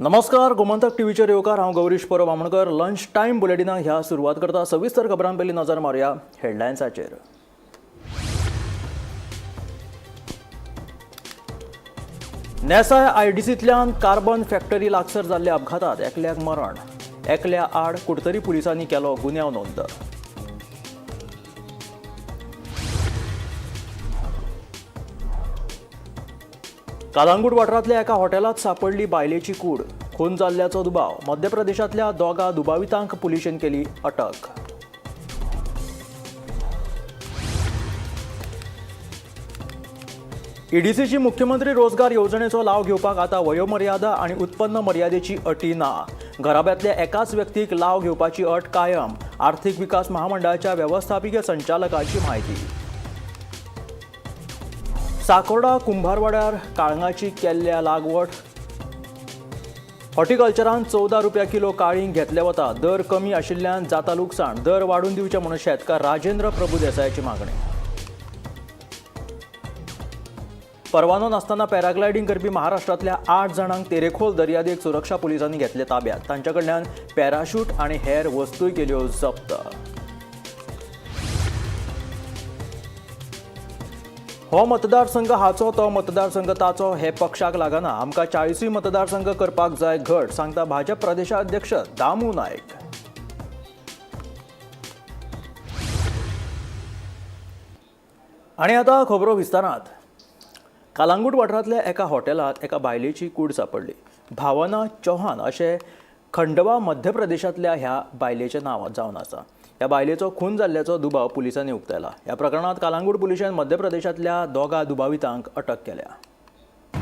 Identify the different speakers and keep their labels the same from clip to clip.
Speaker 1: नमस्कार, गोमंतक टीव्हीचेर येवकार. हांव गौरीश परब आमोणकर. लंच टायम बुलेटिनाक ह्या सुरवात करता. सविस्तर खबरां पयलीं नजर मारुया हेडलायन्साचेर. नेसाय आयडीसींतल्यान कार्बन फॅक्टरी लागसर जाल्ल्या अपघातात एकल्याक मरण, एकल्या आड कुडतरी पुलिसांनी केलो गुन्यांव नोंद. कालांगूट वाठारांतल्या एका हॉटेलांत सापडली बायलेची कूड, खून जाल्ल्याचो दुबाव. मध्य प्रदेशांतल्या दोगा दुबावितांक पुलिशेन केली अटक. ईडीसीची मुख्यमंत्री रोजगार येवजणेचो लाव घेवपाक आतां वयोमर्यादा आनी उत्पन्न मर्यादेची अटी ना. घराब्यांतल्या एकाच व्यक्तीक लाव घेवपाची अट कायम. आर्थिक विकास महामंडळाच्या वेवस्थापकीय संचालकाची म्हायती. साकोर्डा कुंभारवाड्यार काळंगाची केल्ल्या लागवड. हॉर्टिकल्चरान 14 रुपया किलो काळींग घेतले वता. दर कमी आशिल्ल्यान जाता लुकसाण. दर वाडून दिवचे म्हणून शेतकार राजेंद्र प्रभुदेसायाची मागणी. परवानो नासतना पॅराग्लायडींग करपी महाराष्ट्रांतल्या 8 जाणांक तेरेखोल दर्यादेग सुरक्षा पुलिसांनी घेतले ताब्यात. तांच्या कडल्यान पॅराशूट आनी हेर वस्तूय केल्यो जप्त. हो मतदारसंघ हाचो, तो मतदारसंघ ताचो हे पक्षाक लागना. आमकां 40 मतदारसंघ करपाक जाय घट, सांगता भाजप प्रदेशाध्यक्ष दामू नायक. आनी आतां खबरो विस्तारांत. कालांगूट वाठारांतल्या एका हॉटेलांत एका बायलेची कूड सापडली. भावना चौहान अशें खंडवा मध्य प्रदेशांतल्या ह्या बायलेचें नांव जावन आसा. ह्या बायलेचो खून जाल्ल्याचो दुबाव पुलिसांनी उक्तायला. ह्या प्रकरणांत कालांगूट पुलिशेन मध्य प्रदेशांतल्या दोगा दुबावितांक अटक केल्या.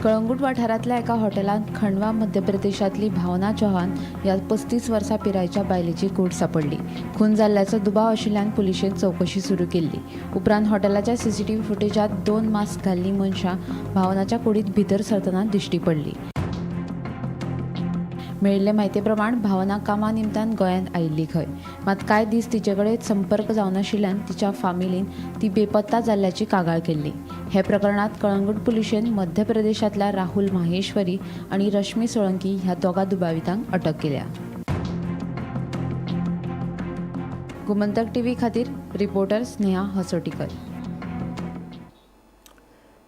Speaker 2: कळंगूट वाठारांतल्या एका हॉटेलांत खंडवा मध्य प्रदेशांतली भावना चौहान ह्या 35 वर्सां पिरायेच्या बायलेची कूड सापडली. खून जाल्ल्याचो दुबाव आशिल्ल्यान पुलिशेन चवकशी सुरू केल्ली. उपरांत हॉटेलाच्या सीसीटीव्ही फुटेजांत 2 मास्क घाल्लीं मनशां भावनाच्या कुडींत भितर सरतना दिश्टी पडली. मेळिल्ले म्हायती प्रमाण भावना कामा निमतान गोंयांत आयिल्ली खंय. मात कांय दीस तिचे कडेन संपर्क जावनाशिल्ल्यान तिच्या फामिलीन ती बेपत्ता जाल्ल्याची कागाळ केल्ली. हे प्रकरणांत कळंगूट पुलिशेन मध्य प्रदेशांतल्या राहुल माहेश्वरी आनी रश्मी सोळंकी ह्या दोगा दुबावितांक अटक केल्या. गोमंतक टीव्ही खातीर रिपोर्टर स्नेहा हसोटीकर.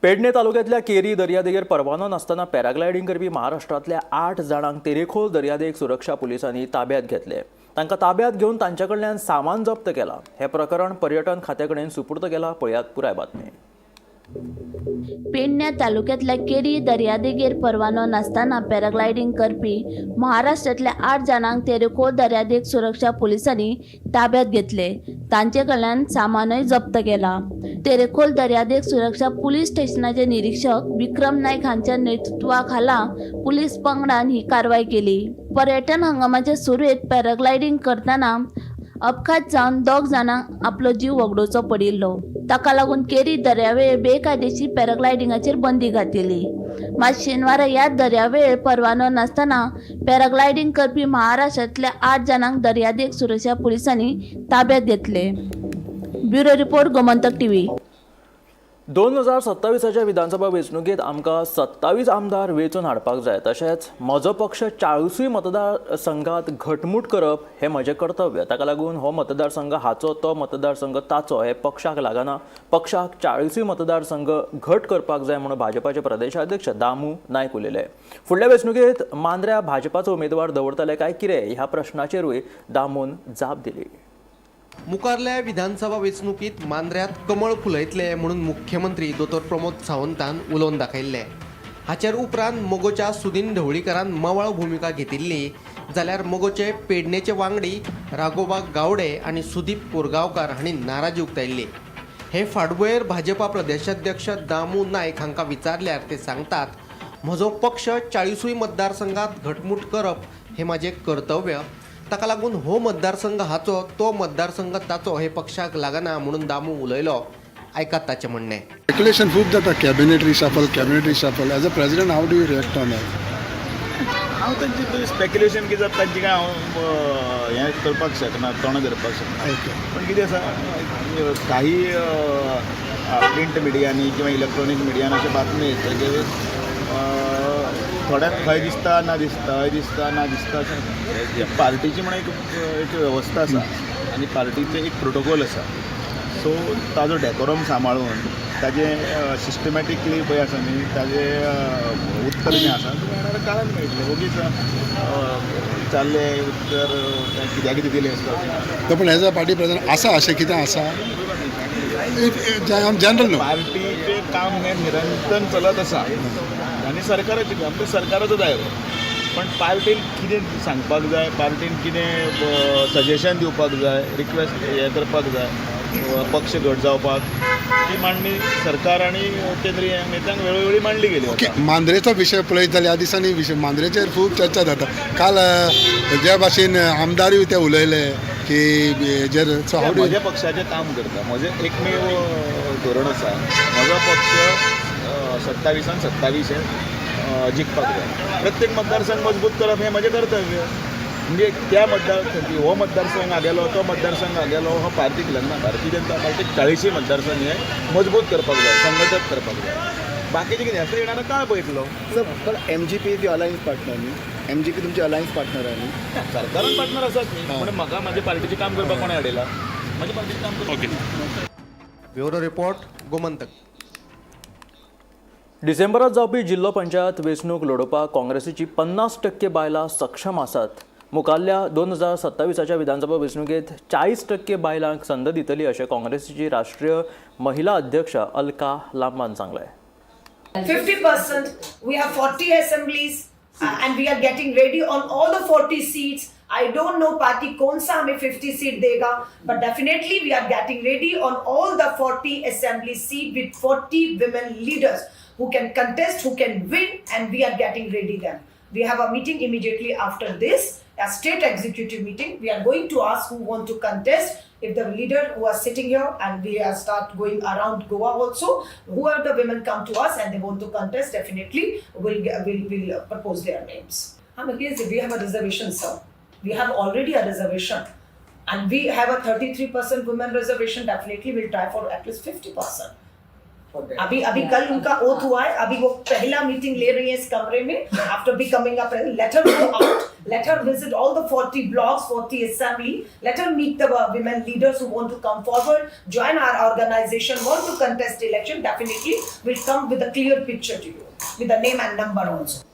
Speaker 1: पेडणे तालुक्यांतल्या केरी दर्यादेगेर परवानो नासतना पॅराग्लायडींग करपी महाराष्ट्रांतल्या 8 जाणांक तेरेखोल दर्यादेग सुरक्षा पुलिसांनी ताब्यात घेतले. तांकां ताब्यात घेवन तांच्या कडल्यान सामान जप्त केलां. हें प्रकरण पर्यटन खात्या कडेन सुपूर्द केलां. पळयात पुराय बातमी.
Speaker 3: पेडण्या तालुक्यांतल्या केरी दर्यादेगेर परवानो नासतना पॅराग्लायडींग करपी महाराष्ट्रांतल्या 8 जाणांक तेरेखोल दर्यादेग सुरक्षा पुलिसांनी ताब्यात घेतले. तांचे कडल्यान सामानूय जप्त केला. तेरेखोल दर्यादेग सुरक्षा पुलीस स्टेशनाचे निरीक्षक विक्रम नायक हांच्या नेतृत्वाखाला पुलीस पंगडान ही कारवाय केली. पर्यटन हंगामाचे सुरवेक पॅराग्लायडींग करतना अपघात जावन 2 जाणांक आपलो जीव वगडोवचो पडिल्लो. ताका लागून केरी दर्यावेळ बेकायदेशीर पॅराग्लायडिंगाचेर बंदी घातिल्ली. मात शेनवारा ह्या दर्यावेळ परवानो नासतना पॅराग्लायडींग करपी महाराष्ट्रांतल्या 8 जाणांक दर्यादेग सुरक्षा पुलिसांनी ताब्यात घेतले. Bureau report, Gomantak TV.
Speaker 1: 2027 विधानसभा वेंचणुकेंत आमकां 27 आमदार वेंचून हाडपाक जाय. तशेंच म्हजो पक्ष 40 मतदारसंघात घटमूट करप हें म्हजें कर्तव्य. ताका लागून हो मतदारसंघ हाचो, तो मतदारसंघ ताचो हे पक्षाक लागना. पक्षाक 40 मतदारसंघ घट करपाक जाय म्हणून भाजपाचे प्रदेशाध्यक्ष दामू नायक उलयले. फुडल्या वेंचणुकेंत मांद्र्या भाजपाचो उमेदवार दवरतले काय कितें ह्या प्रश्नाचेरूय दामून जाप दिली.
Speaker 4: मुखारल्या विधानसभा वेंचणुकीत मांद्र्यांत कमळ फुलयतले म्हणून मुख्यमंत्री दोतोर प्रमोद सावंतान उलोवन दाखयल्ले. हाचेर उपरांत मगोच्या सुदीन ढवळीकरान मवाळ भुमिका घेतिल्ली, जाल्यार मगोचे पेडणेचे वांगडी राघोबा गावडे आनी सुदीप कोरगांवकार हांणी नाराजी उक्तायल्ली. हे फाटभुंयेर भाजपा प्रदेशाध्यक्ष दामू नायक हांकां विचारल्यार ते सांगतात, म्हजो पक्ष 40 मतदारसंघात घटमूट करप हें म्हाजें कर्तव्य. ताका लागून हो मतदारसंघ हाचो, तो मतदारसंघ ताचो हे पक्षाक लागना म्हणून दामू उलयलो. आयकात ताचें म्हणणें.
Speaker 5: स्पेक्युलेशन खूब जाता, cabinet reshuffle, cabinet reshuffle. As a president how do you react on that?
Speaker 6: हांव तांची स्पेक्युलेशन कितें जाता तांची काय हांव हें करपाक शकना, तोंड धरपाक शकना. पण कितें आसा, काही प्रिंट मिडियांनी किंवा इलेक्ट्रॉनीक मिडियान अशें बातमी येता की थोड्यांक हय दिसता ना दिसता, हय दिसता ना दिसता अशें. पार्टीची म्हण एक एक वेवस्था आसा आनी पार्टीचें एक प्रोटोकॉल आसा. सो ताजो डेकोरम सांबाळून ताजें सिस्टमॅटिकली पळय आसा न्ही, ताजें उत्तर जें आसा तुमकां येणाऱ्या काळान मेळटलें. ओगीच विचारलें उत्तर कित्या कितें दिलें अशें जावचें ना.
Speaker 5: तो पण एज अ पार्टी प्रेसिडेंट आसा अशें कितें आसा जनरल न्हू?
Speaker 6: पार्टीचें काम हें निरंतर चलत आसा आनी सरकाराचें काम तें सरकाराचो दायरो, पण पार्टीन कितें सांगपाक जाय, पार्टीन कितें सजेशन दिवपाक जाय, रिक्वेस्ट हें करपाक जाय, पक्ष घट जावपाक, ती मांडणी सरकार आनी केंद्रीय नेत्यांक वेळोवेळी मांडली गेली.
Speaker 5: ओके, मांद्रेचो विशय पळयत जाल्यार ह्या दिसांनी विशय मांद्रेचेर खूब चर्चा जाता. काल जे भाशेन आमदारूय ते उलयले की हेजेर, सो हाव do
Speaker 6: म्हज्या पक्षाचें काम करता. म्हजें एकमेव धोरण आसा, म्हजो पक्ष 27 27 हे जिखपाक जाय. प्रत्येक मतदारसंघ मजबूत करप हें म्हजें कर्तव्य. म्हणजे त्या मतदार हो मतदारसंघ आगेलो, तो मतदारसंघ आगेलो, हो पार्टीक लागना. भारतीय जनता पार्टीक 40 मतदारसंघ हे मजबूत करपाक जाय, संघटीत करपाक जाय. बाकीचें कितें आसा येणारा काळ पळयतलो.
Speaker 7: सर, पण MGP is alliance partner न्ही? एमजीपी तुमची अलायन्स पार्टनर आहे न्ही?
Speaker 6: सरकारान पार्टनर आसात न्ही, म्हणून म्हाका म्हाज्या पार्टीचें काम करपाक कोणें हाडयला? म्हज्या पार्टीचें काम करपाक.
Speaker 4: Bureau report, Gomantak.
Speaker 1: डिसेंबरात जावपी जिल्लो पंचायत वेंचणूक लडोवपाक काँग्रेसीची 50% बायलां सक्षम आसात. मुखारल्या 2027च्या विधानसभा वेंचणुकेंत 40% बायलांक संद दितली अशें काँग्रेसीची राष्ट्रीय महिला अध्यक्ष अलका लांबान सांगलें.
Speaker 8: 50%. We have 40 assemblies and we are getting ready on all the 40 seats. I don't know party कौन सा हमें 50 सीट देगा, but definitely we are getting ready on all the 40 assembly seat with 40 women leaders who can contest, who can win, and we are getting ready them. We have a meeting immediately after this, a state executive meeting. We are going to ask who want to contest. If the leader who are sitting here, and we are start going around Goa also, who are the women come to us and they want to contest, definitely will propose their names. I'm against it. We have a reservation, sir. We have already a reservation, and we have a 33% women reservation. Definitely we'll try for at least 50%. अभी अभी कल उनका oath हुआ है, अभी वो पहला meeting ले रही है इस कमरे में after becoming a president. Let her go out, let her visit all the 40 blocks, 40 assembly, let her meet the women leaders who want to come forward, join our organization, want to contest election. Definitely will come with a clear picture to you with the name and number also.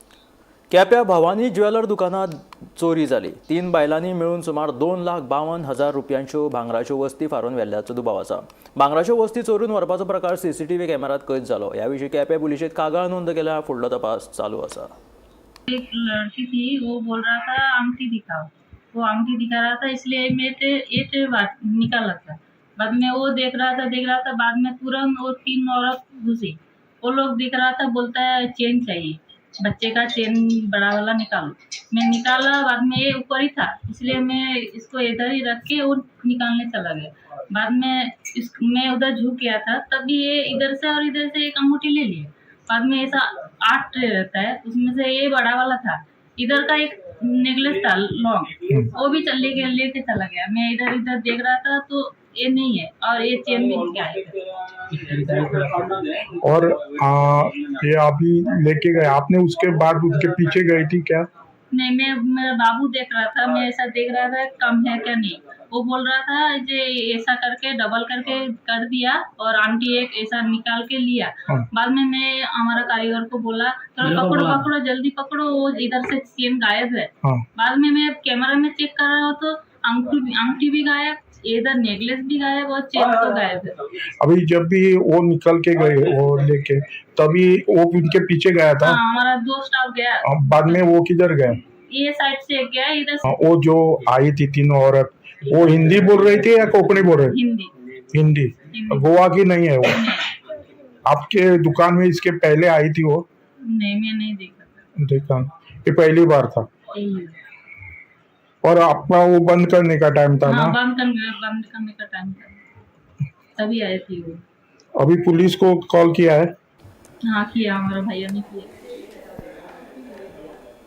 Speaker 1: केप्यां Bhavani jeweller दुकानांत चोरी जाली. 3 बायलांनी मेळून सुमार 2,52,000 रुपयांच्यो भांगराच्यो वस्ती फारून व्हेल्ल्याचो दुबाव आसा. भांगराच्यो वस्ती चोरून व्हरपाचो प्रकार सीसीटीव्ही कॅमेऱ्यांत कैद जालो. ह्या विशीं केप्यां पुलिशेंत कागाळ नोंद केल्या. फुडलो तपास चालू आसा.
Speaker 9: एक लड़की थी, वो बोल रहा था अंगूठी दिखाओ. वो अंगूठी दिखा रहा था, इसलिए मैं ते ये ते बात निकाला था. बाद में वो देख रहा था, देख रहा था, बाद में तुरंत वो 3 औरत घुसी. वो लोग दिख रहा था, बोलता है चेन चाहिए, बच्चे का चेन बड़ा वाला निकालो. मैं निकाला, बाद में ये ऊपर ही था, इसलिए मैं इसको इधर ही रख के वो निकालने चला गया. बाद में इस मैं उधर झुक गया था, तभी ये इधर से और इधर से एक अंगूठी ले लिया. बाद में ऐसा 8 ट्रे रहता है, उसमें से ये बड़ा वाला था, इधर का एक नेकलेस था लॉन्ग, वो भी चल लेके लेके चला गया. मैं इधर इधर देख रहा था तो ये नहीं है और ये चेन भी क्या है.
Speaker 10: और ये अभी लेके गए आपने, उसके बाद उसके पीछे गई थी क्या?
Speaker 9: नहीं, मैं मेरा बाबू देख रहा था, मैं ऐसा देख रहा था कम है क्या नहीं. वो बोल रहा था जे ऐसा करके डबल करके कर दिया और आंटी एक ऐसा निकाल के लिया. बाद में मैं हमारा कारीगर को बोला थोड़ा पकड़ो पकड़ो जल्दी पकड़ो, वो इधर से चेन गायब है. बाद में मैं कैमरा में चेक कर रहा हूँ तो अंगूठी अंगूठी भी गायब, इधर नेकलेस भी गायब और चेन तो गायब है.
Speaker 10: अभी जब भी वो निकल के गए वो लेके, तभी वो उनके पीछे गया था?
Speaker 9: हाँ, हमारा दो स्टाफ गया.
Speaker 10: बाद में वो किधर गए?
Speaker 9: ये साइड से एक गया इधर.
Speaker 10: हाँ, वो जो आई थी 3 औरत, वो हिंदी बोल रही थी या कोंकणी बोल रही थी?
Speaker 9: हिंदी.
Speaker 10: हिंदी.
Speaker 9: हिंदी.
Speaker 10: गोवा की नहीं है वो? आपके दुकान में इसके पहले आई थी वो?
Speaker 9: नहीं, मैं नहीं देखा था.
Speaker 10: देखा, ये पहली बार था?
Speaker 9: यही।
Speaker 10: और आपका वो बंद करने का टाइम था?
Speaker 9: हाँ।
Speaker 10: ना.
Speaker 9: बंद करने का टाइम था, तभी आए थी वो.
Speaker 10: अभी पुलिस को कॉल किया है?
Speaker 9: हाँ, किया, हमारा भैया ने किया.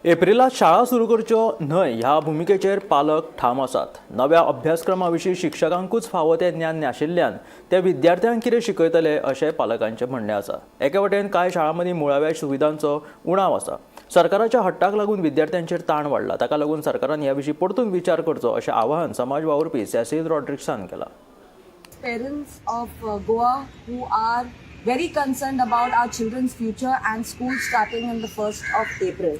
Speaker 1: एप्रिलात शाळा सुरू करच्यो न्हय ह्या भुमिकेचेर पालक ठाम आसात. नव्या अभ्यासक्रमा विशीं शिक्षकांकूच फावो तें ज्ञान नाशिल्ल्यान ते विद्यार्थ्यांक कितें शिकयतले अशें पालकांचें म्हणणें आसा. एके वटेन कांय शाळां मदीं मुळाव्या सुविधांचो उणाव आसा. सरकाराच्या हट्टाक लागून विद्यार्थ्यांचेर ताण वाडला. ताका लागून सरकारान ह्या विशीं परतून विचार करचो अशें आवाहन समाज वावुरपी सेसील रॉड्रिक्सान केलां.
Speaker 11: Parents of Goa who are very concerned about our children's future and school starting on the 1st of April.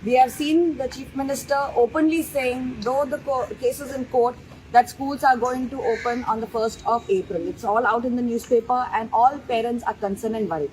Speaker 11: We have seen the Chief Minister openly saying, though the cases in court, that schools are going to open on the 1st of April. It's all out in the newspaper and all parents are concerned and worried.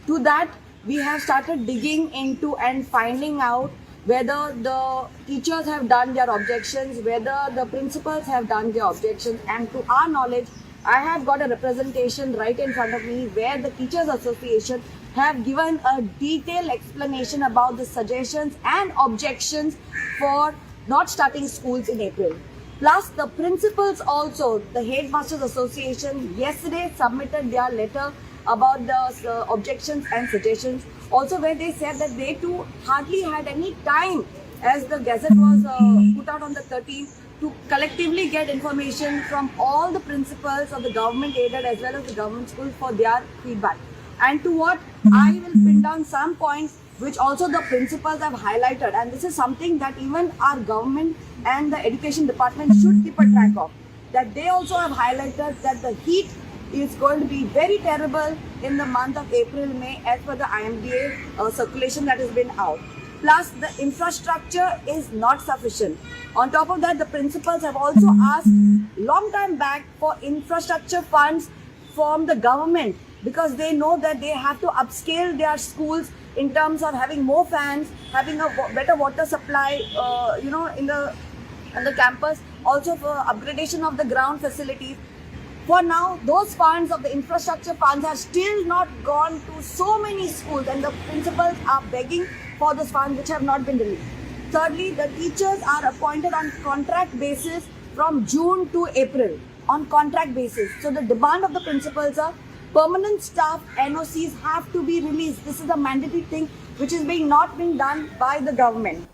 Speaker 11: To that, we have started digging into and finding out whether the teachers have done their objections, whether the principals have done their objections, and to our knowledge, I have got a representation right in front of me where the Teachers Association have given a detailed explanation about the suggestions and objections for not starting schools in April. Plus, the principals also, the Headmasters Association yesterday submitted their letter about the objections and suggestions. Also, where they said that they too hardly had any time, as the gazette was put out on the 13th, to collectively get information from all the principals of the government aided as well as the government schools for their feedback. And to what I will pin down some points which also the principals have highlighted, and this is something that even our government and the education department should keep a track of, that they also have highlighted that the heat is going to be very terrible in the month of April, May, as per the IMDA circulation that has been out. Plus, the infrastructure is not sufficient. On top of that, the principals have also asked long time back for infrastructure funds from the government, because they know that they have to upscale their schools in terms of having more fans, having a better water supply, in the campus, also for upgradation of the ground facilities. For now, those funds of the infrastructure funds have still not gone to so many schools, and the principals are begging for those funds which have not been released. Thirdly, the teachers are appointed on contract basis from June to April, on contract basis. So the demand of the principals are permanent staff NOCs have to be released. This is a mandatory thing which is being not being done by the government.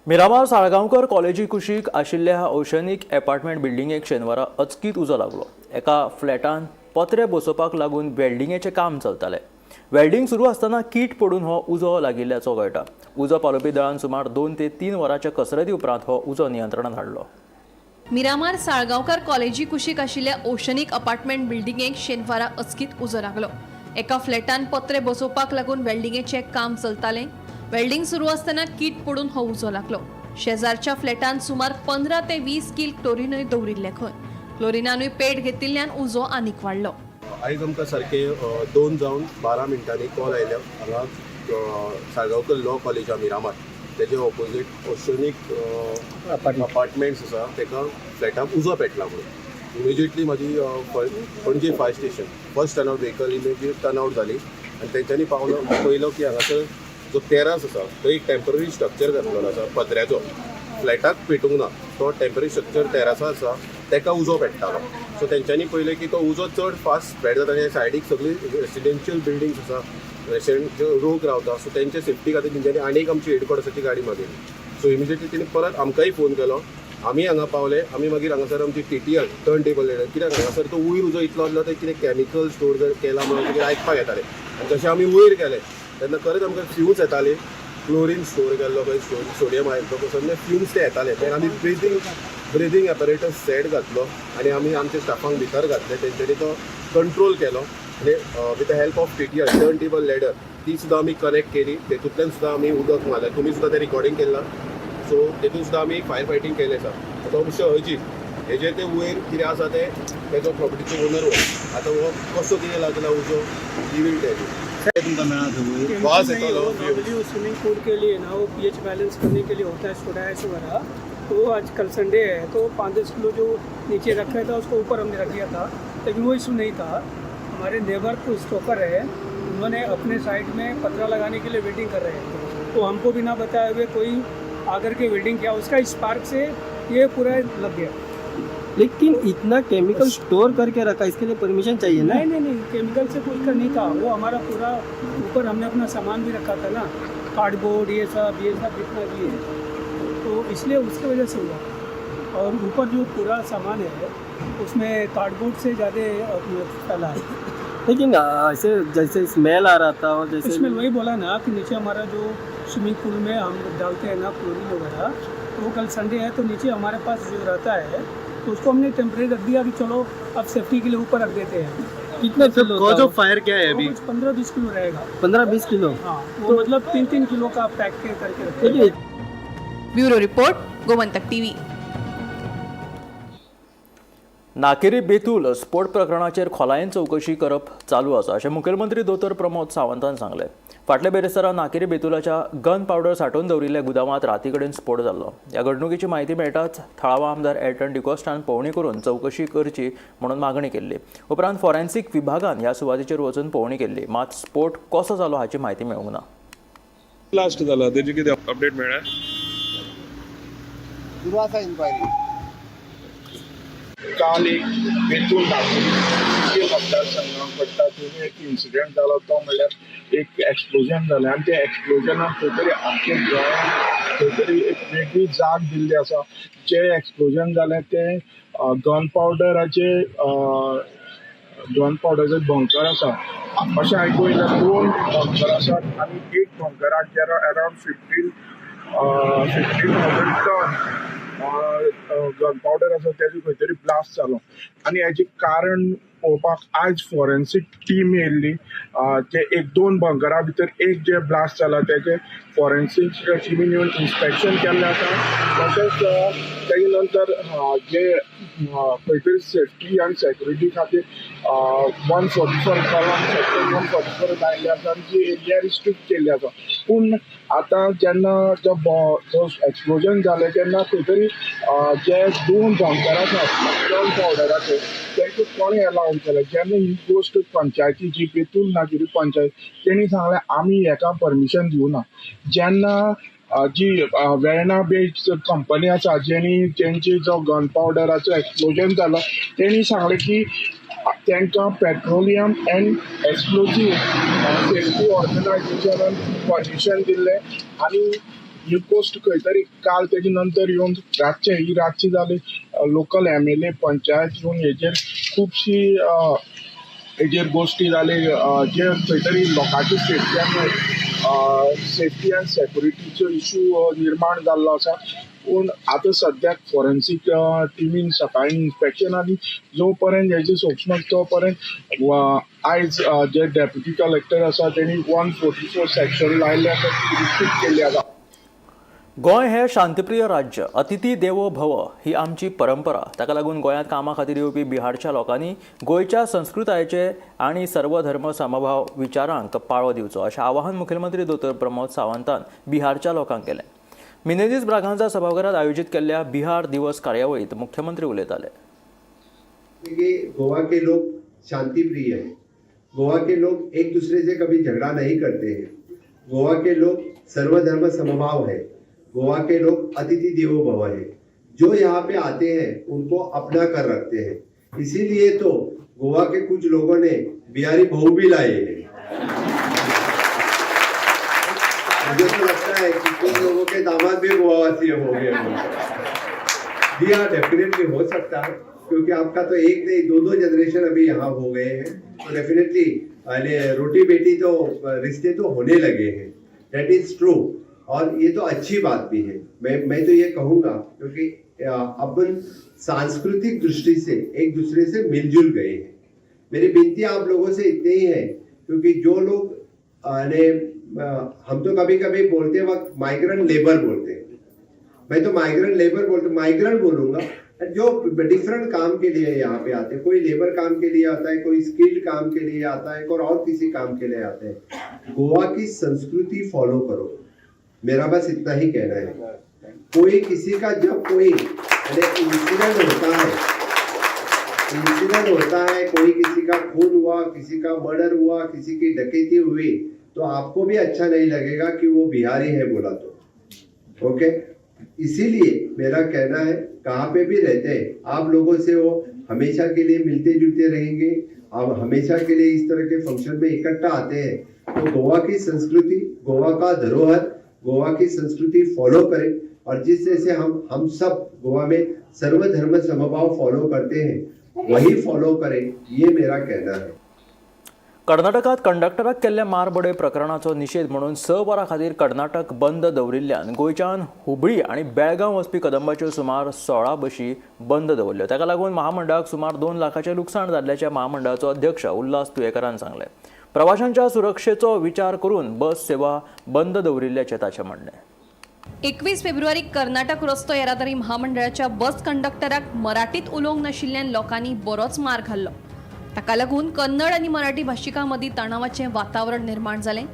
Speaker 1: Miramar Salgaonkar कॉलेजी कुशीक आशिल्ल्या oceanic apartment बिल्डिंगेक शेनवारा अचकीत उजो लागलो. एका फ्लॅटान पत्रे बसोवपाक लागून वेल्डिंगेचें काम चलतालें. वेल्डिंग सुरू आसतना कीट पडून हो उजो लागिल्ल्याचो कळटा. उजो पालोवपी दळान सुमार 2 ते 3 वरांच्या कसरती उपरांत हो उजो नियंत्रणात हाडलो.
Speaker 12: मिरामार साळगांवकार कॉलेजी कुशीक आशिल्ल्या ओशनिक अपार्टमेंट बिल्डिंगेक शेनवारा अचकीत उजो लागलो. एका फ्लॅटान पत्रे बसोवपाक लागून वेल्डिंगेचें काम चलतालें. वेल्डिंग सुरू आसतना कीट पडून हो उजो लागलो. शेजारच्या फ्लॅटान सुमार 15 ते 20 कील क्लोरिनूय दवरिल्लें खंय. क्लोरिनानूय पेट घेतिल्ल्यान उजो आनीक वाडलो.
Speaker 13: आयज आमकां सारकें 2 जावन 12 मिनटांनी कॉल आयलो. हांगा साळगांवकर लॉ कॉलेज आहा मिरामार, तेजे ऑपोजीट ओशनिक अपार्टमेंट्स आसा, तेका फ्लॅटाक उजो पेटला म्हणून. इमिजिएटली म्हाजी Panaji fire station first turn out vehicle immediate turn out जाली आनी तेंच्यांनी पावलो, पळयलो की हांगासर जो तेरास आसा थंय एक टेंपररी स्ट्रक्चर घातलेलो आसा पत्र्याचो. फ्लॅटाक पेटूंक ना, तो टेंपररी स्ट्रक्चर तेरासा आसा तेका उजो पेट्टालो. सो तेंच्यांनी पळयलें की तो उजो चड फास्ट स्प्रेड जाता आनी सायडीक सगळी रेसिडेन्शियल बिल्डिंग्स आसा, रेसिडेंट लोक रावता. सो तेंच्या सेफ्टी खातीर तेंच्यांनी आनी एक आमची हेडक्वॉर्टर्साची गाडी मागयली. सो इमिजिएटली तेणी परत आमकांय फोन केलो. आमी हांगा पावले. आमी मागीर हांगासर आमची टीटीएल, टर्न टेबल लॅडर, कित्याक हांगासर तो वयर उजो इतलो आसलो, ते कितें कॅमिकल स्टोर केला म्हणून कितें आयकपाक येतालें. आनी जशें आमी वयर गेले तेन्ना खरेंच आमकां फ्युम्स येताले. क्लोरीन स्टोर केल्लो खंय, सोडियम हायड्रोक्सायड फ्युम्स ते येताले. तेन्ना आमी ब्रिदींग एपरेटस सेट घातलो आनी आमी आमच्या स्टाफांक भितर घातले. तेंच्यांनी तो कंट्रोल केलो आनी with the help of TTL, turn table ladder, ती सुद्दां आमी कनेक्ट केली. तेतूंतल्यान सुद्दां आमी उदक मारलें. तुमी सुद्दां तें रिकॉर्डिंग केलां. सो तेतून सुद्दां आमी फायर फायटींग केलें आसा. आतां मिस्टर अजीत हेजेर ते वयर कितें आसा तें तेजो प्रॉपर्टीचो ओनर हो. आतां हो कसो कितें लागला उजो, he will tell you.
Speaker 7: तुमकां मेळ्ळा?
Speaker 13: वास येतालो.
Speaker 14: नॉर्मली स्विमिंग पूल के लिए ना, वो पीएच बैलेंस करने के लिए होता है सोडा ऐश वगैरह. तो आज कल संडे है, तो 5-10 किलो जो नीचे रखा था उसको ऊपर हमने रख दिया था, लेकिन वो इशू नहीं था. हमारे नेबर को स्टोकर है, उन्होंने अपने साइड में पतरा लगाने के लिए वेल्डिंग कर रहे हैं, तो हमको बिना बताए हुए कोई आकर के वेल्डिंग किया. उसका स्पार्क से ये पूरा लग गया.
Speaker 15: लेकिन इतना केमिकल स्टोर करके रखा, इसके लिए परमिशन चाहिए ना?
Speaker 14: नहीं नहीं नहीं केमिकल से कुछ का नहीं था. वो हमारा पूरा ऊपर हमने अपना सामान भी रखा था ना, कार्डबोर्ड, ये सब जितना भी है, तो इसलिए उसकी वजह से हुआ. और ऊपर जो पूरा सामान है उसमें कार्डबोर्ड से ज़्यादा फैला है.
Speaker 15: लेकिन ऐसे जैसे स्मेल आ रहा था और जैसे
Speaker 14: इसमें वही बोला ना कि नीचे हमारा जो स्विमिंग पूल में हम डालते हैं ना क्लोरीन वगैरह, तो वो कल संडे है तो नीचे हमारे पास जो रहता है तो उसको हमने टेम्परेरी रख दिया कि चलो अब सेफ्टी के लिए ऊपर रख देते हैं।
Speaker 15: कितना किलो
Speaker 14: कॉज
Speaker 15: था
Speaker 14: ऑफ
Speaker 15: फायर क्या है
Speaker 14: वो कुछ 15-20 किलो रहेगा।
Speaker 15: 15-20 किलो।
Speaker 14: हाँ, वो मतलब 3-3 किलो का पैक के करके रखते हैं।
Speaker 12: Bureau report, Gomantak TV.
Speaker 1: Nakeri Betul स्फोट प्रकरणाचेर खोलायेन चवकशी करप चालू आसा अशें मुखेलमंत्री दोतोर प्रमोद सावंतान सांगलें। फाटल्या बेरेस्तारा नाकेरी बेतुलाच्या गन पावडर सांठोवन दवरिल्ल्या गुदावांत राती कडेन स्फोट जाल्लो। ह्या घडणुकेची म्हायती मेळटाच थळावा आमदार एल्टन डिकोस्टान पळोवणी करून चवकशी करची म्हणून मागणी केल्ली। उपरांत फॉरेन्सिक विभागान ह्या सुवातेचेर वचून पळोवणी केल्ली, मात स्फोट कसो जालो हाची म्हायती मेळूंक ना।
Speaker 16: ब्लास्ट जाला तेजी कितें अपडेट मेळ्ळ्या?
Speaker 7: सुरू आसा इन्क्वायरी।
Speaker 16: काल एक बेतूल नागरी मतदारसंघात पडटा थंय एक इन्सिडंट जालो, तो म्हणल्यार एक एक्सप्लोजन जालें आनी त्या एक्सप्लोजनान खंय तरी आमच्या गोंयांत खंय तरी एक वेगळी जाग दिल्ली आसा। जें एक्सप्लोजन जालें तें गन पावडराचे गन पावडराचे बंकर आसा अशें आयकूंक येयलें। 2 बंकर आसात आनी एक बंकराक अरावंड 15,000 टन गन पावडर आसा तेजो खंय तरी ब्लास्ट जालो आनी हेजें कारण पळोवपाक आयज फॉरेन्सीक टीम येयल्ली। ते एक 2 बंकरा भितर एक जे ब्लास्ट जाला तेजे फॉरेन्सीक टिमीन येवन इन्स्पेक्शन केल्लें आसा। तशेंच तेजे नंतर जे खंय तरी सेफ्टी आनी सेक्युरिटी खातीर 144 कलम सेक्शन 144 लायिल्ले आसा आनी जी एरिया रिस्ट्रिक्ट केल्ली आसा। पूण आतां जेन्ना जो एक्सप्लोजन जालें तेन्ना खंय तरी जे 2 बंकर आसात गन पावडराचे तांकां कोणें एलाव केलें? जेन्ना ही गोश्ट पंचायती जी बेतूल नागरी पंचायत तेणी सांगलें आमी हेका परमिशन दिवना। जेन्ना जी वेर्णा बेस्ड कंपनी आसा जेणी तेंची जो गन पावडराचो एक्सप्लोजन जालो तेणी सांगलें की तांकां पेट्रोलियम एंड एक्सप्लोजीव सेफ्टी ऑर्गनायझेशनान परमिशन दिल्लें आनी ही गोश्ट खंय तरी काल तेजे नंतर येवन रातचे ही रातची जाली लोकल MLA panchayat येवन हेजेर खुबशी हेजेर गोश्टी जाली जे खंय तरी लोकांची सेफ्टी आनी सेफ्टी आनी सेक्युरिटीचो इशू निर्माण जाल्लो आसा। पूण आतां सद्याक फॉरेन्सीक टिमीन सकाळीं इन्स्पेक्शन आनी जो पर्यंत हेजे सोंपना तो पर्यंत आयज जे डेप्युटी कलेक्टर आसा तेणी 144 सेक्शन लायिल्लें आसा, रिस्ट्रिक्ट केल्ली आसा।
Speaker 1: गोंय हें शांतिप्रिय राज्य, अतिथी देवो भव ही आमची परंपरा। ताका लागून गोंयांत कामा खातीर येवपी बिहारच्या लोकांनी गोंयच्या संस्कृतायेचे आनी सर्वधर्म समभाव विचारांक पाळो दिवचो अशें आवाहन मुखेलमंत्री दोतोर प्रमोद सावंतान बिहारच्या लोकांक केलें। मिनेझीस ब्रागांझा सभाघरात आयोजित केल्ल्या बिहार दिवस कार्यावळीत मुख्यमंत्री उलयताले।
Speaker 17: गोवा के लोग शांतिप्रिय हैं, गोवा के लोग एक दूसरे से कभी झगड़ा नहीं करते हैं, गोवा के लोग सर्वधर्म समभाव है, गोवा के लोग अतिथि देवो भव है। जो यहाँ पे आते हैं उनको अपना कर रखते हैं, इसीलिए तो गोवा के कुछ लोगों ने बिहारी बहू भी लाए हैं। मुझे तो लगता है कि कुछ लोगों के दामाद भी गोवावासी हो गए। जी हाँ, डेफिनेटली हो सकता है, क्योंकि आपका तो एक नहीं 2-2 जनरेशन अभी यहाँ हो गए हैं, तो डेफिनेटली रोटी बेटी तो रिश्ते तो होने लगे हैं। That is true, और ये तो अच्छी बात भी है। मैं तो ये कहूँगा क्योंकि अपन सांस्कृतिक दृष्टि से एक दूसरे से मिलजुल गए हैं। मेरी विनती आप लोगों से इतनी ही है, क्योंकि जो लोग हम तो कभी कभी बोलते वक्त माइग्रेंट लेबर बोलते हैं, मैं तो माइग्रेंट लेबर बोलते माइग्रेंट बोलूँगा, जो डिफरेंट काम के लिए यहाँ पे आते हैं। कोई लेबर काम के लिए आता है, कोई स्किल्ड काम के लिए आता है, और किसी काम के लिए आते हैं। गोवा की संस्कृति फॉलो करो, मेरा बस इतना ही कहना है। कोई किसी का जब कोई इंसिडेंट होता है, इंसिडेंट होता है, कोई किसी का खून हुआ, किसी का मर्डर हुआ, किसी की डकैती हुई, तो आपको भी अच्छा नहीं लगेगा कि वो बिहारी है बोला तो। ओके, इसीलिए मेरा कहना है कहाँ पे भी रहते हैं आप लोगों से वो हमेशा के लिए मिलते जुलते रहेंगे। आप हमेशा के लिए इस तरह के फंक्शन में इकट्ठा आते हैं, तो गोवा की संस्कृति, गोवा का धरोहर, गोवा की संस्कृति फॉलो करें। और जिस जैसे हम सब गोवा में सर्वधर्म समभाव फॉलो करते हैं, वही फॉलो करें, ये मेरा कहना है।
Speaker 1: कर्नाटकात कंडक्टराक केल्ल्या मारबडय प्रकरणाचो निशेध म्हणून 6 वरां खातीर कर्नाटक बंद दवरिल्ल्यान गोंयच्यान हुबळी आनी बेळगांव वचपी कदंबाच्यो सुमार 16 बशी बंद दवरल्यो. ताका लागून महामंडळाक सुमार 2 लाखाचें लुकसाण जाल्ल्याचें महामंडळाचो अध्यक्ष उल्हास तुयेंकारान सांगलें. प्रवाशांच्या सुरक्षेचो विचार करून बस सेवा बंद दवरिल्ल्याचें ताचें म्हणणें.
Speaker 12: 21 फेब्रुवारीक कर्नाटक रस्तो येरादारी महामंडळाच्या बस कंडक्टराक मराठीत उलोवंक नाशिल्ल्यान लोकांनी बरोच मार घाल्लो. ताका लागून कन्नड आनी मराठी भाशिकां मदीं तणावाचें वातावरण निर्माण जालें.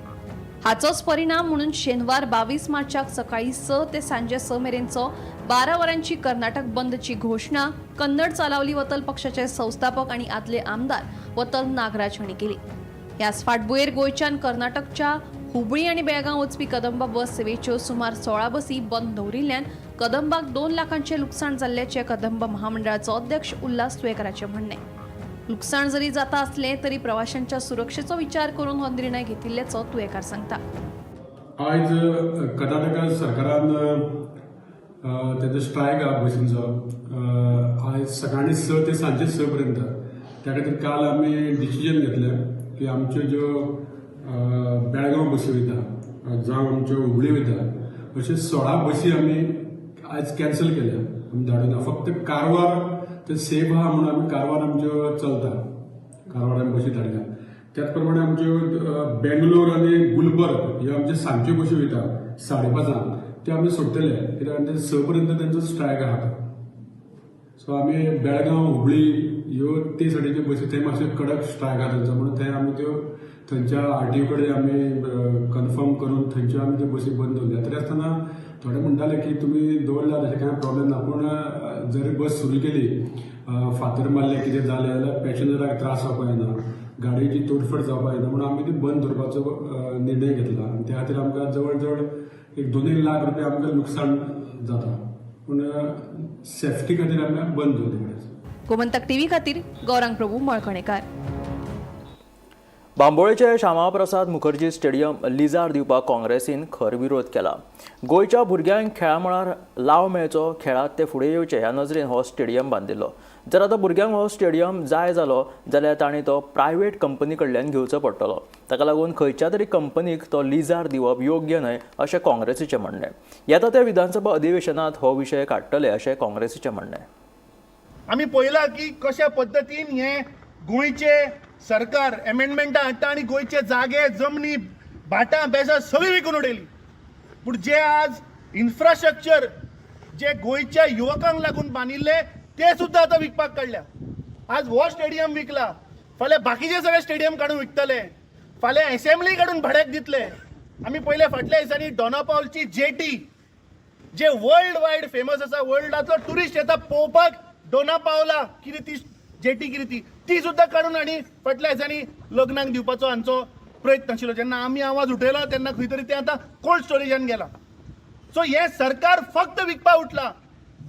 Speaker 12: हाचोच परिणाम म्हणून शेनवार 22 मार्चाक सकाळीं 6 ते सांजे 6 मेरेनचो 12 वरांची कर्नाटक बंदची घोशणा कन्नड चालावली वतल पक्षाचे संस्थापक आनी आदले आमदार वतल नागराज हांणी केली. ह्याच फाटभुंयेर गोंयच्यान कर्नाटकच्या हुबळी आनी बेळगांव वचपी कदंबा बस सेवेच्यो सुमार 16 बसी बंद दवरिल्ल्यान कदंबाक 2 लाखांचें लुकसाण जाल्ल्याचें कदंबा महामंडळाचो अध्यक्ष उल्हास तुयेंकाराचें म्हणणें. लुकसाण जरी जाता असलें तरी प्रवाशांच्या सुरक्षेचो विचार करून हो निर्णय घेतिल्ल्याचो तुयेंकार सांगता.
Speaker 18: आयज कर्नाटक सरकारान तेजो स्ट्रायक आहा बसींचो आयज सकाळीं 6 ते सांजे 6 पर्यंत. त्या खातीर काल आमी डिसिजन घेतलें की आमच्यो ज्यो बेळगांव बसी वयता जावं आमच्यो हुबळी वयता अश्यो 16 बसी आमी आयज कॅन्सल केल्या, आमी धाडूना. फक्त कारवार ते सेफ आहा म्हणून आमी कारवार आमच्यो चलता, कारवार आमी बसी धाडल्या. त्याच प्रमाणे आमच्यो बेंगलोर आनी गुलबर्ग ह्यो आमच्यो सांजच्यो बसी वयता 5:30 त्यो आमी सोडटले, कित्याक ते 6 पर्यंत तेंचो स्ट्रायक आहा. सो आमी बेळगांव हुबळी ह्यो ते सायडीच्यो बसी थंय मातशे कडक स्ट्रायक आहा तेंचो, म्हणून थंय आमी त्यो थंयच्या आरटीओ कडेन आमी कन्फर्म करून थंयच्यो आमी त्यो बसी बंद दवरल्या. तरी आसतना थोडे म्हणटाले की तुमी दवरल्यात अशें कांय प्रॉब्लेम ना, पूण जरी बस सुरू केली फातर मारले कितें जालें जाल्यार पॅसेंजराक त्रास जावपाक जायना, गाडयेची तोडफोड जावपाक जायना, म्हणून आमी ती बंद दवरपाचो निर्णय घेतला. आनी त्या खातीर आमकां जवळ जवळ एक 2 लाख रुपया आमकां लुकसाण जाता, पूण सेफ्टी खातीर आमी बंद दवरली.
Speaker 12: गोमंतक टीव्ही खातीर गौरांग प्रभू मळकणेकार.
Speaker 1: बांबोळेचे श्यामाप्रसाद मुखर्जी स्टेडियम लिजार दिवपाक काँग्रेसीन खर विरोध केला. गोंयच्या भुरग्यांक खेळा मळार लाव मेळचो, खेळांत ते फुडें येवचे ह्या नजरेन हो स्टेडियम बांदिल्लो. जर आतां भुरग्यांक हो स्टेडियम जाय जालो जाल्यार तांणी तो प्रायवेट कंपनी कडल्यान घेवचो पडटलो. ताका लागून खंयच्या तरी कंपनीक तो लिजार दिवप योग्य न्हय अशें काँग्रेसीचें म्हणणें. येता त्या विधानसभा अधिवेशनांत हो विशय काडटले अशें काँग्रेसीचें म्हणणें.
Speaker 19: आमी पळयलां की कशा पद्दतीन हें गोंयचें सरकार एमेंडमेंटां हाडटा आनी गोंयचे जागे जमनी भाटां बेसां सगळीं विकून उडयली. पूण जे आज इन्फ्रास्ट्रक्चर जे गोंयच्या युवकांक लागून बांदिल्ले ते सुद्दां आतां विकपाक काडल्या. आज हो स्टेडियम विकला, फाल्यां बाकीचे सगळे स्टेडियम काडून विकतले, फाल्यां एसेंब्ली काडून भाड्याक दितले. आमी पयले फाटल्या दिसांनी डोना पावलची जेटी जे वर्ल्ड वायड फेमस आसा, वर्ल्डांतलो ट्युरिस्ट येता पळोवपाक डोना पावला कितें ती जेटी कितें ती, ती सुद्दां काडून आनी फाटल्या दिसांनी लग्नाक दिवपाचो हांचो प्रयत्न आशिल्लो. जेन्ना आमी आवाज उठयलो तेन्ना खंय तरी तें आतां कोल्ड स्टोरेजान गेलां. सो हें सरकार फक्त विकपाक उठलां,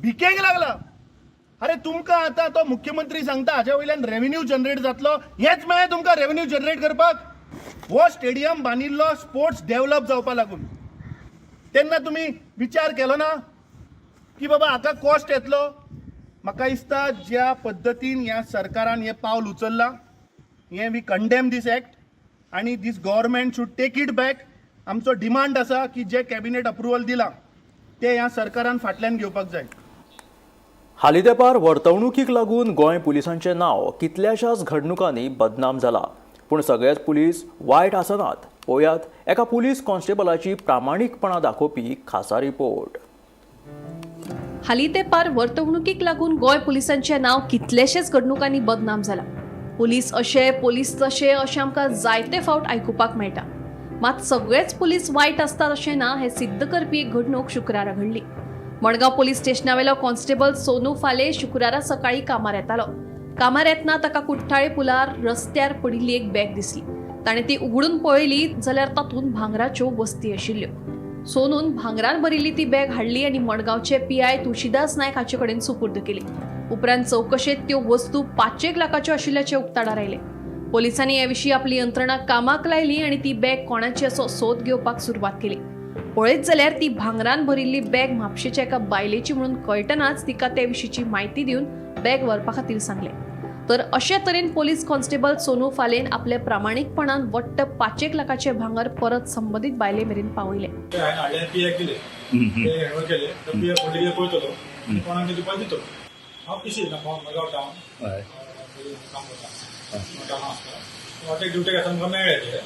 Speaker 19: भिकेक लागलां. अरे तुमकां आतां तो मुख्यमंत्री सांगता हाज्या वयल्यान रेवेन्यू जनरेट जातलो, हेंच मेळ्ळें तुमकां रेवेन्यू जनरेट करपाक. हो स्टेडियम बांदिल्लो स्पोर्ट्स डेवलप जावपा लागून, तेन्ना तुमी विचार केलो ना की बाबा हाका कॉस्ट येतलो. म्हाका दिसता ज्या पद्दतीन ह्या सरकारान हें पावल उचल्लां हें we condemn these act आनी this government should take it back. आमचो डिमांड आसा की जे कॅबिनेट अप्रुवल दिलां तें ह्या सरकारान फाटल्यान घेवपाक जाय.
Speaker 1: हालीं तेंपार वर्तवणुकीक लागून गोंय पुलिसांचें नांव कितल्याशाच घडणुकांनी बदनाम जाला. पूण सगळेच पुलीस वायट आसनात. पळोवयात एका पुलीस कॉन्स्टेबलाची प्रामाणीकपणा दाखोवपी खासा रिपोर्ट.
Speaker 12: हालीं तेंपार वर्तवणुकीक लागून गोंय पुलिसांचें नांव कितलेशेच घडणुकांनी बदनाम जालां. पुलीस अशे पुलीस तशे अशें आमकां जायते फावट आयकुपाक मेळटा. मात सगळेच पुलीस वायट आसतात अशें ना हें सिद्ध करपी एक घडणूक शुक्रारा घडली. मडगांव पुलीस स्टेशनावेलो कॉन्स्टेबल सोनू फाले शुक्रारा सकाळीं कामार येतालो. कामार येतना ताका कुठ्ठाळे पुलार रस्त्यार पडिल्ली एक बॅग दिसली. ताणें ती उगडून पळयली जाल्यार तातूंत भांगराच्यो वस्ती आशिल्ल्यो. सोनून भांगरान भरिल्ली ती बॅग हाडली आनी मडगांवचे PI Tulsidas Naik हाचे कडेन सुपूर्द केली. उपरांत चवकशेंत त्यो वस्तू 5 लाखाच्यो आशिल्ल्याचें उक्ताडार आयलें. पोलिसांनी हे विशीं आपली यंत्रणा कामाक लायली आनी ती बॅग कोणाची असो सोद घेवपाक सुरवात केली. पळयत जाल्यार ती भांगरान भरिल्ली बॅग म्हापशेच्या एका बायलेची म्हणून कळटनाच तिका ते विशींची म्हायती दिवन बॅग व्हरपा खातीर सांगलें. तर अशे तरेन पोलीस कॉन्स्टेबल सोनू फालेन आपल्या प्रामाणीकपणान वट्ट 5 लाखाचे भांगर परत संबंदीत बायले मेरेन पावयले.
Speaker 20: ड्युटेक आसा आमकां मेळ्ळे ते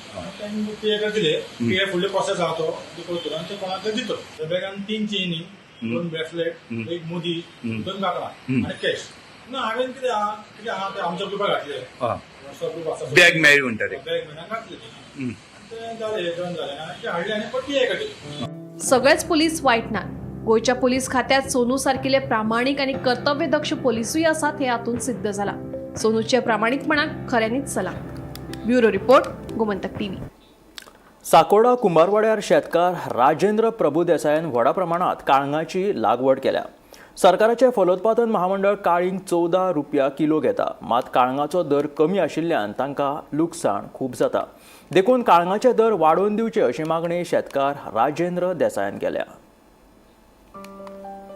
Speaker 20: पी ए दिले. पी ए फुडले प्रोसेस आहा तो करतलो आनी ते कोणाक दितलो. बॅगान 3 चेनी, 2 ब्रेसलेट, 1 मुदी, 2 कांकणां आनी कॅश. ना हांवें कितें आहा कितें आहा तें आमच्या ग्रुपाक घातले. व्हॉट्सअप ग्रुप आसा,
Speaker 6: बॅग मेळ्ळी म्हणटा,
Speaker 20: बॅग मेळ्ळी घातले तें जालें, डन जालें आनी तें हाडलें आनी पी ए काडले.
Speaker 12: सगळेच पोलीस वायट नात. गोंयच्या पोलीस खात्यात सोनू सारकिले प्रामाणीक आनी कर्तव्यदक्ष पोलिसूय आसात हे हातूंत सिद्ध जाला. सोनूच्या प्रामाणीकपणाक खऱ्यांनीच सलाम. Bureau report, Gomantak TV.
Speaker 1: Sakorda कुंभारवाड्यार शेतकार राजेंद्र प्रभुदेसायान व्हडा प्रमाणात काळंगाची लागवड केल्या. सरकाराचे फलोत्पादन महामंडळ काळींग 14 रुपया किलो घेता, मात काळंगाचो दर कमी आशिल्ल्यान तांकां लुकसाण खूब जाता. देखून काळंगाचे दर वाडोवन दिवचे अशी मागणी शेतकार राजेंद्र देसायान केल्या.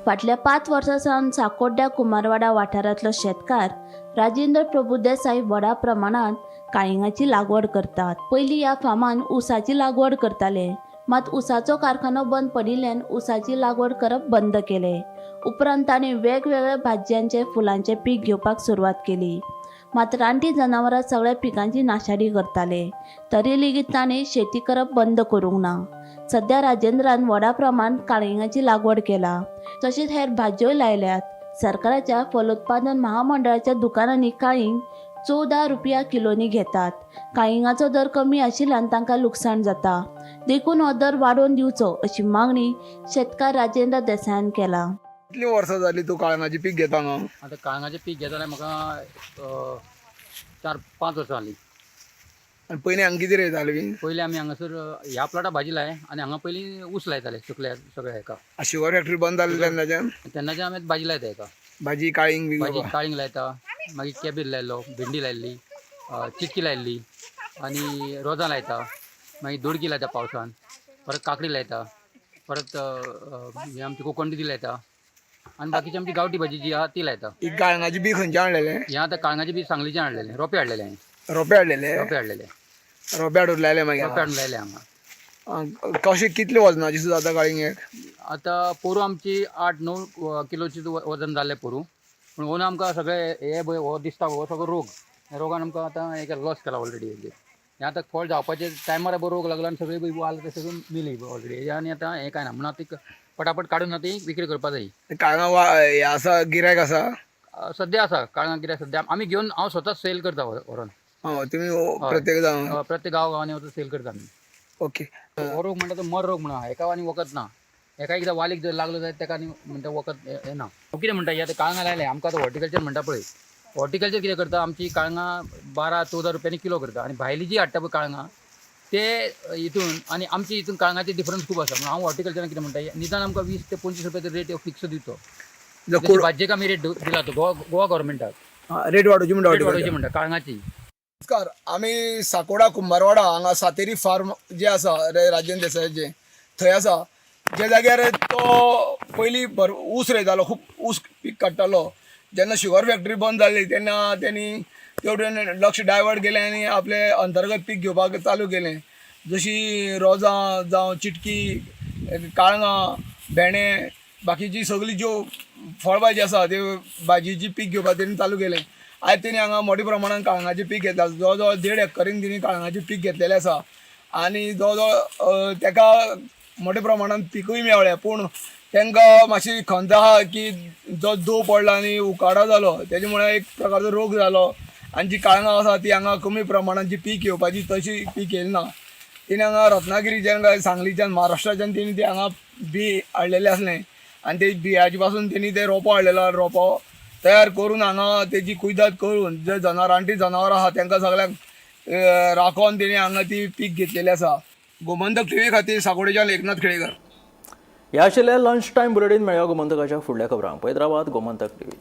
Speaker 3: फाटल्या 5 वर्सां सावन साकोड्ड्या कुमारवाडा वाठारांतलो शेतकार राजेंद्र प्रभुदेसाय व्हडा प्रमाणांत काळिंगाची लागवड करतात. पयलीं ह्या फार्मान ऊसाची लागवड करताले, मात ऊसाचो कारखानो बंद पडिल्ल्यान ऊसाची लागवड करप बंद केले. उपरांत तांणी वेगवेगळ्या भाजयांचे फुलांचे पीक घेवपाक सुरवात केली. मात रानटी जनावरां सगळ्या पिकांची नाशाडी करताले, तरी लेगीत तांणी शेती करप बंद करूंक ना. सध्या राजेंद्रान व्हडा प्रमाणात काळिंगाची लागवड केला, तशेंच हेर भाजयोय लायल्यात. सरकाराच्या फलोत्पादन महामंडळाच्या दुकानांनी काळींग 14 रुपया किलोनी घेतात. काळिंगाचो दर कमी आशिल्ल्यान तांकां लुकसाण जाता, देखून हो दर वाडोवन दिवचो अशी मागणी शेतकार राजेंद्र देसायान केला.
Speaker 7: कितली वर्सां जाली तूं काळंगाचें पीक घेता हांगा?
Speaker 21: आतां काळंगाचें पीक घेता जाल्यार म्हाका 4-5 वर्सां जालीं.
Speaker 7: आनी पयलीं हांगा कितें रोयताले बी?
Speaker 21: पयलीं आमी हांगासर ह्या प्लॉटा भाजी लाय आनी हांगा पयलीं ऊस लायताले सुकल्या सगळ्या हेका.
Speaker 7: शुगर फॅक्टरी बंद जाली तेन्नाच्यान?
Speaker 21: तेन्नाच्यान आमी भाजी लायता हेका.
Speaker 7: भाजी काळींग बी?
Speaker 21: भाजी काळींग लायता, मागीर कॅबेज लायलो, भेंडी लायल्ली, चिटकी लायल्ली आनी रोजां लायता, मागीर दोडकी लायता पावसान, परत काकडी लायता, परत हे आमची कोकण लायता आनी बाकीची आमची गांवठी भाजी जी आहा ती लायता.
Speaker 7: ही काळंगाची बी खंयच्यान हाडलेले?
Speaker 21: हें आतां काळंगाची बी सांगलीच्यान हाडलेलें, रोपे हाडलेले हांवें.
Speaker 7: रोपे हाडलेले?
Speaker 21: रोपे हाडलेले.
Speaker 7: रोपे हाडून लायले मागीर?
Speaker 21: रोपे हाडून लायले हांगा.
Speaker 7: कशें कितले वजनाची सुद्दां जाता काळींग एक?
Speaker 21: आतां पोरूं आमची 8-9 किलोची वजन जाल्लें पोरूं, पूण ओनू आमकां सगळे हे पळय हो दिसता हो सगळो रोग, ह्या रोगान आमकां आतां हें केलां, लॉस केला ऑलरेडी. हें आतां फळ जावपाचे टायमार रोग लागलो आनी सगळी वाल ते सगळी मेली ऑलरेडी. आनी आतां हें कांय ना म्हणून आतां पटापट काडून आतां विक्री करपा जाय.
Speaker 7: काळंगां हें आसा गिरायक आसा?
Speaker 21: सद्या आसा काळंगां गिरायक सद्या. आमी घेवन हांव स्वता सेल करता व्हरोन.
Speaker 7: तुमी प्रत्येक गांवांत?
Speaker 21: प्रत्येक गांव गांवांनी वचून सेल करता आमी.
Speaker 7: ओके.
Speaker 21: हो रोग म्हणटा तो मर रोग म्हणून हेका आनी वखद ना. हेका एकदां वालीक जर लागलो जाल्यार तेका आनी म्हणटा वखद येना. कितें म्हणटा हें आतां काळंगां लायलें आमकां आतां हॉर्टिकल्चर म्हणटा पळय, हॉर्टिकल्चर कितें करता आमची काळंगां 12-14 रुपयांनी किलो करता आनी भायली जी हाडटा पळय काळंगां ते हितून आनी आमची हितून काळंगाचे डिफरन्स खूब आसा. म्हणून हांव हॉर्टिकल्चरान कितें म्हणटा, निदान आमकां 20 ते 25 रुपया रेट फिक्स दिवचो. भाजयेक आमी रेट दिला तो गोवा गव्हर्मेंटाक.
Speaker 7: रेट वाडोवची म्हणटा?
Speaker 21: रेट वाडोवची म्हणटा काळंगाची.
Speaker 7: नमस्कार, आमी साकोडा कुंभारवाडा हांगा सातेरी फार्म जे आसा राजेंद्र देसायाचें थंय आसा, जे जाग्यार तो पयलीं ऊस रोयतालो, खूब ऊस पीक काडटालो. जेन्ना शुगर फॅक्टरी बंद जाली तेन्ना तेणी तेवटेन लक्ष डायवर्ट केलें आनी आपलें अंतर्गत पीक घेवपाक चालू केलें, जशी रोजां जावं चिटकी, काळंगां, भेंडे, बाकीची सगळी ज्यो फळभाजी आसा त्यो भाजयेची पीक घेवपाक तेणी चालू केलें. आयज तेणी हांगा मोठ्या प्रमाणान काळंगाचें पीक घेतलां. जवळ जवळ 1.5 एकरीन तेणी काळंगाचें पीक घेतलेलें आसा आनी जवळ जवळ तेका मोठ्या प्रमाणान पिकूय मेळ्ळें. पूण तांकां मातशी खंत आहा की जो दव पडला आनी उकाडो जालो तेजे मुळे एक प्रकारचो रोग जालो आनी जी काळंगां आसा ती हांगा कमी प्रमाणान जी पीक येवपाची तशी पीक येयली ना. तेणी हांगा रत्नागिरीच्यान काय सांगलीच्यान महाराष्ट्राच्यान तेणी ते हांगा बी हाडलेलें आसलें आनी ते बियाचे पासून तेणी ते रोपो हाडलेलो, रोपो तयार करून हांगा तेजी कुयदाद करून जे रानटी जनावरां आहा तांकां सगळ्यांक राखोन तेणी हांगा ती पीक घेतलेली आसा. गोमंतक टीव्ही खातीर साकोडेच्यान एकनाथ खेळेकर.
Speaker 1: ह्या आशिल्लें लंच टायम बुलेटीन. मेळया गोमंतकाच्या फुडल्या खबरांक. पळयत रावात गोमंतक टीव्ही.